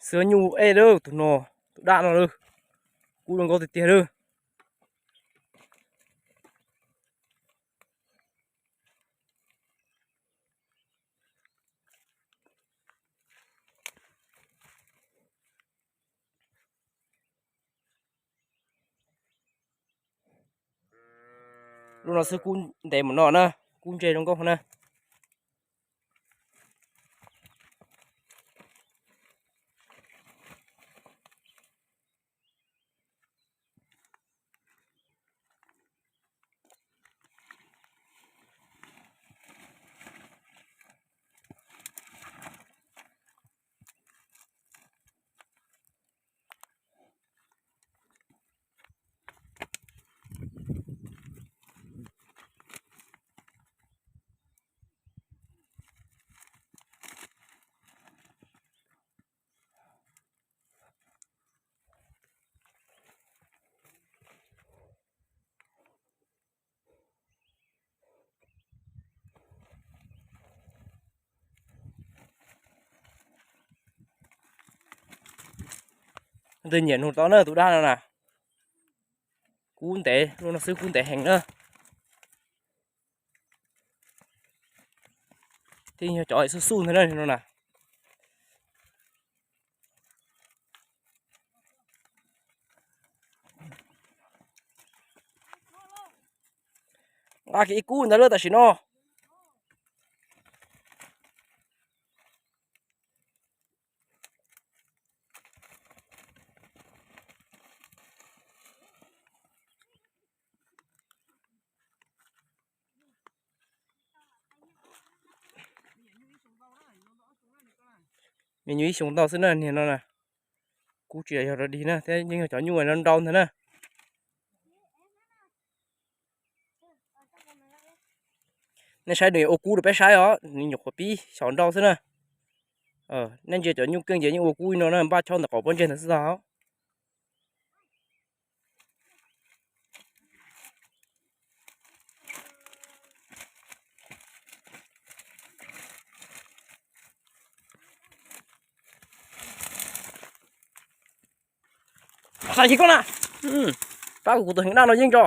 Xwb nyuj ej lawm tus no, tus daj no lawm. Kub zoo nkauj tiag tiag lawm. Lub no xwb kub ntev mus no na, kub ntse zoo nkauj na. Tus nyiam nug tau na tus daj no na. Kub ntev, lub no xwb kub ntev heev na. Thiab yog cov xub xub ntag na no na. Nqa kiag ib kub ntawd lawm tam sim no. Me nyuam ib xyoos ntau xwb na niag no na. Kub tsis yog rau dig na thiab yeej yog cov nyuj nrau ntau ntag na. Nej saib nws ua kub rau peb saib os, nws nyuam qhuav pib xyov nrau xwb na. Nej ntsia cov nyuj keej ces yeej ua kub li no na, npaj chob ntawm qaum pob ntseg ntawd xwb tog. Hais koj na, pab kuv tus heev daj no yeej tso.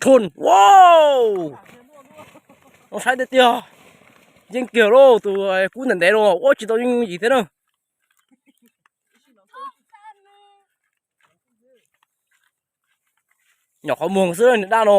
Thun, wow, zoo saib tiag tiag. Yeej kiag lauj, tus kub ntev ntev los ua tsis tau yeej yim thiab na. Nyom qhov muag xwb niag daj no.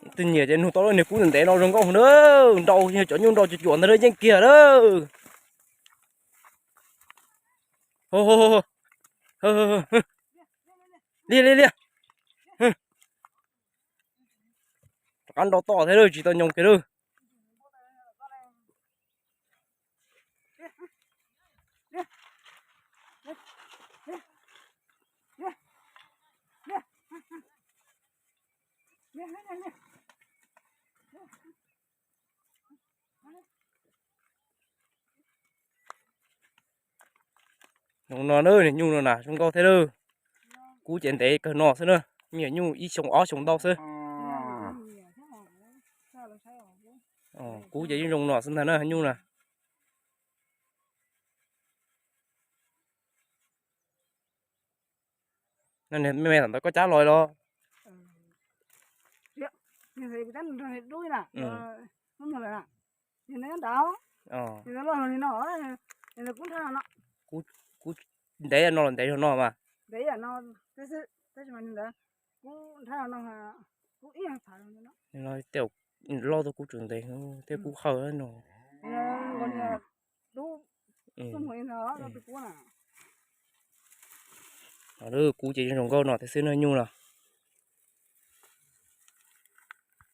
Twb nyiam ces nug tau niag kub ntev ntev no zoo nkauj na, nrau yog cov nyuj nrau cuam cuam ntag na, yeej kiag na. Liaj liaj liaj. Rov qab nrau tom thiab lawm, tsis tau nyoos kiag lawm. Zoo no na, niag nyuj no na zoo nkauj thiab lawm. Kub ces ntev kawg no xwb na, me nyuam nyuj ib xyoo ob xyoo ntau xwb. Kub ces yeej zoo no xwb ntag na nyuj na. Me me tam ntawd koj cab los los? Kub ntev no los ntev zog no mas. Tej loj tuaj kub tseem ntev thiab kub qhawj no. Kub ces yeej zoo nkauj no thiab xwb na nyuj no.